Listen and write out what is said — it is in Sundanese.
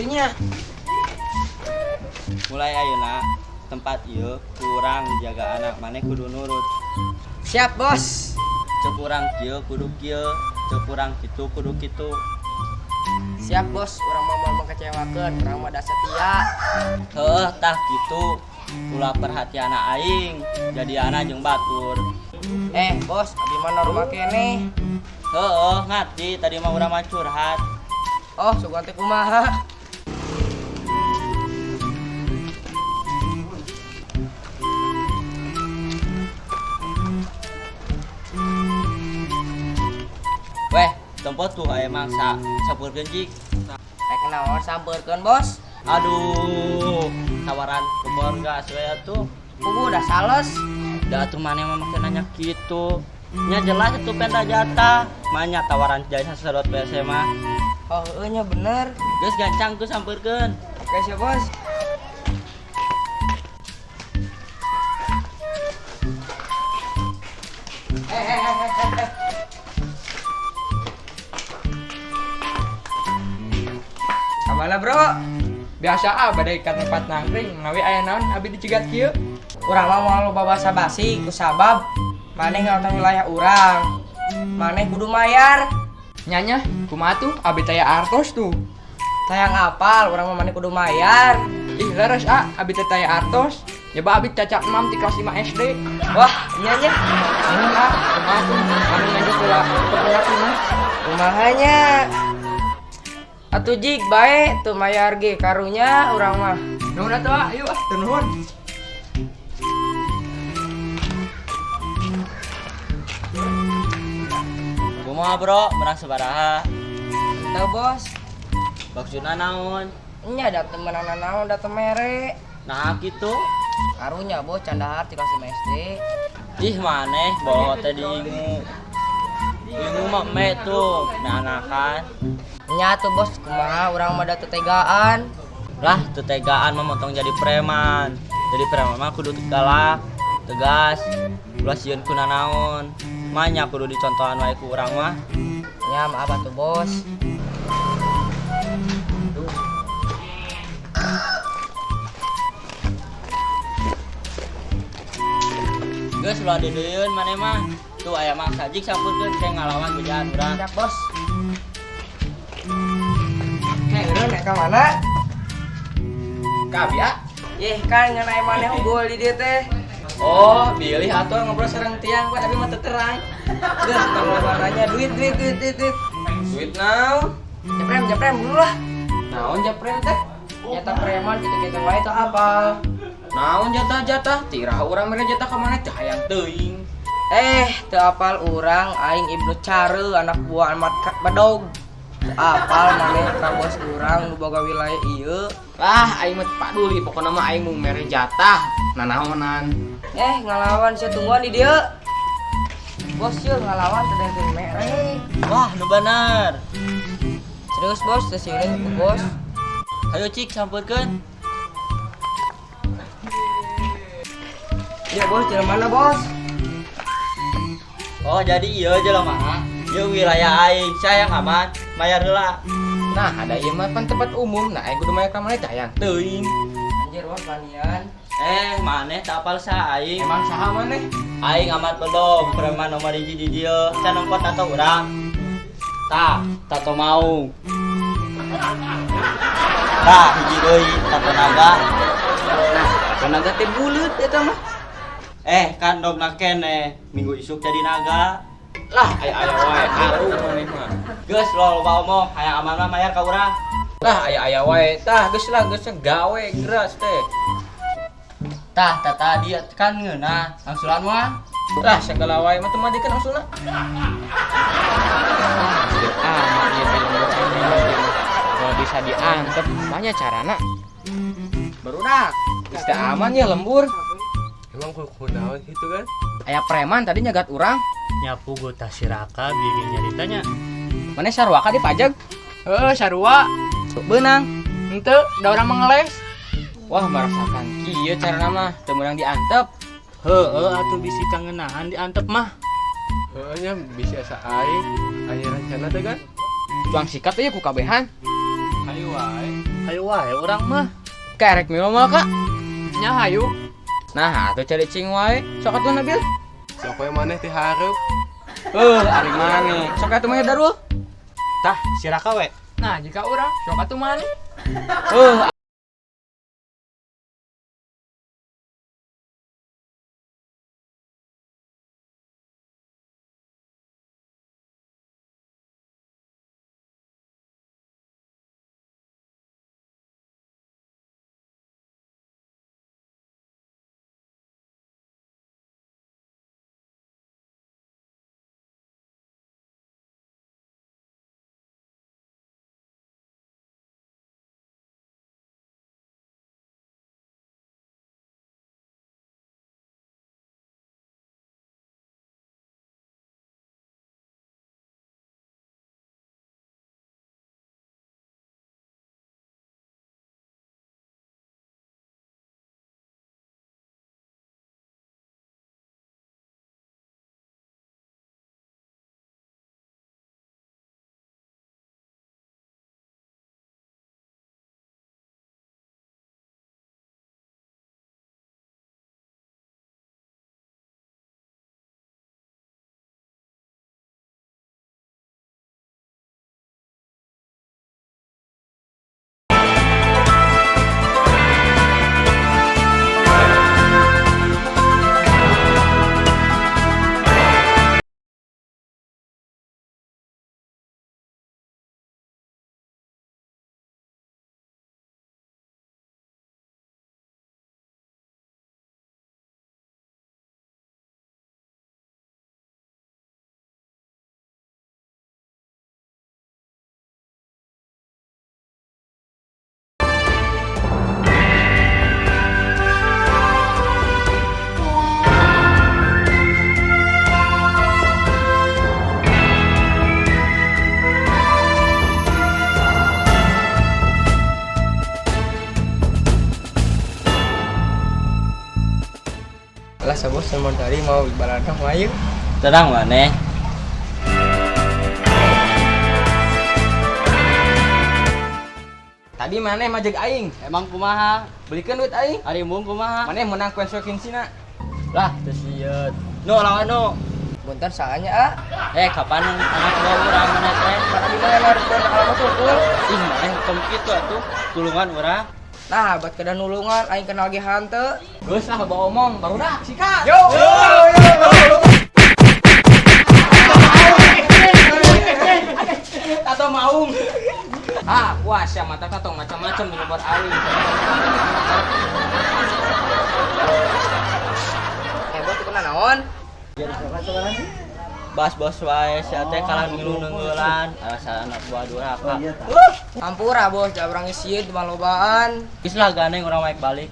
Ieu nya. Mulai ayeuna tempat ieu kurang jaga anak maneh kudu nurut. Siap, Bos. Cek urang kieu kudu kieu, cek urang kitu kudu kitu. Siap, Bos. Urang mah moal mengecewakeun, urang mah da setia. Heuh, tah kitu. Ulah perhatian aing, jadi anak jeung batur. Eh, Bos, abi mah rumah keneh. Heuh, ngarti tadi mah urang mah curhat. Oh, sugan teh kumaha? Weh, tempat tuh aya mangsa sampeurkeun jik. Rek naon sampeurkeun, Bos? Aduh, tawaran kebon gas we atuh. Pugu udah sales. Da atuh maneh mah make nanya kitu. Nya jelas atuh penta jatah. Manya tawaran jasa sedot WC mah. Oh, heueuh nya bener. Geus gancang tuh sampeurkeun. Oke, siap, Bos. Eh, eh, eh, eh, eh. Kamana, Bro? Biasa ah badai ka tempat nangkring ngawi aya naon abi dicegat kieu. Urang mah moal loba basa-basi kusabab maneh ngalawan wilayah urang. Maneh kudu mayar. Nyanya, kumaha tuh abi taya artos tuh. Tayang apal urang mah maneh kudu mayar. Ih leres ah abi teh taya artos. Nyoba abi cacak mam ti kelas 5 SD. Wah, nyanya. Nuhun ah, kumaha tuh? Anu nganjuk heula perbudak mah. Kumaha nya? Atuh jik bae teu mayar ge karunya urang mah. Nuhun atuh ah, ayo ah, teu nuhun. Kumaha bro, menang sabaraha? Tahu, Bos. Maksudna naon? Nya da teu meunang nanaon da teu mere. Nah kitu. Karunya, Bos, can dahar ti kelas 5 SD. Ih maneh bawa teh diingu. Ingu mah me tuh, nah anakan. Nya tuh, Bos, kumaha urang mah da teu tegaan. Lah, teu tegaan mah motong jadi preman. Jadi preman mah kudu galak, tegas, ulah sieun ku nanaon. Manya kudu dicontohan wae ku urang mah. Nya maaf atuh, Bos. Geus ulah deudeueun maneh mah. Tuh aya mangsa jik sampeurkeun teh ngalawan bejaan urang. Siap, Bos. Hei, urang naik ka mana? Ka abi ah. Yeh, kan ngan aya maneh unggul di dieu teh. Oh, bilih atuh ngobrol sareng tiang, Pak, abi mah teu terang. Geus tong loba nanya duit, duit, duit, duit, duit. Duit naon? Jeprem, jeprem dulu lah. Naon japrem teh? Nyata preman gitu-gitu wae teu apal. Naon jatah-jatah? Tirah urang mere jatah ka mana teh hayang teuing. Eh, teu apal urang aing Ibnu Care anak buah Ahmad Bedog. Teu apal maneh ka bos urang nu boga wilayah ieu. Lah, aing mah teu paduli, pokona mah aing mung mere jatah nanaonan. Eh, ngalawan sia tungguan di dieu. Bos ieu ngalawan teu daekeun mere. Wah, nu bener. Serius, Bos, teu sieun ku bos. Hayo cik sampeurkeun. Iya, Bos, jalan mana, Bos? Oh, jadi ieu jelema. Ieu wilayah aing, saya yang aman, mayar heula. Nah, ada ieu mah pan tempat umum, nah aing kudu mayar ka mana teh hayang teuing. Anjir, Bos, panian. Eh, maneh teu apal sa aing. Emang saha maneh? Aing amat bedog, preman nomor hiji di dieu. Can nongkot tato urang. Tah, tato maung. Tah, hiji deui tato naga. Nah, tato naga teh buleut eta mah. Eh, kan dogna keneh, minggu isuk jadi naga. Lah, aya-aya wae haru maneh mah. Geus lo loba omong, hayang aman mah mayar ka urang. Lah, aya-aya wae. Tah, geus lah, geus gawe geras teh. Tah, tah tadi kan ngeunah, angsulan mah. Lah, segala wae mah teu madikeun angsulna. Ah, amat ieu teh lembur aing ieu. Kalau bisa diantep, banyak carana. Barudak, geus teu aman ya lembur. Emang kunaon gitu kan? Aya preman tadi nyegat urang. Nyapu gue tas si Raka bieu nyaritanya. Mana sarua ka dipajeg? Heeh, sarua. Beunang. Henteu, da urang mah ngeles. Wah, merasakan kieu carana mah teu meunang diantep. Heeh, atuh bisi kangenahan diantep mah. Heeh nya bisa asa aing aya rencana teh kan? Tuang sikat ieu ku kabehan. Hayu wae. Hayu wae urang mah. Kerek milu mah Kak. Nya hayu. Nah, atuh cari cing wae. Sok atuh Nabil. Sok we maneh ti hareup. Ari maneh. Sok atuh mah Darul. Tah, si Raka we. Nah, jika urang sok atuh maneh. Lah sabos dari mau baladang ayo. Terang maneh. Tadi maneh majeg aing. Emang kumaha? Belikeun duit aing. Ari embung kumaha? Maneh menang konsekuensi sina. Lah, teu sieun. Nu lawan nu. Punten saanya ah. Kapan anak buah urang maneh teh? Mana di mana harus kalau masuk. Ih, maneh tong kitu atuh. Tulungan urang. Nah, buat kedah nulungan aing kenal ge hanteu. Geus lah bawa omong, barudak sikat. Yo. Tato maung. Ah, puas ya mata tato macam-macam di luar aing. Bos tuh kena naon? Bas bos wae sia teh kalah milu neungeulan alasan anak buah durhaka. Ampura bos, da urang sieun malobaan. Geus lah gandeng urang maek balik.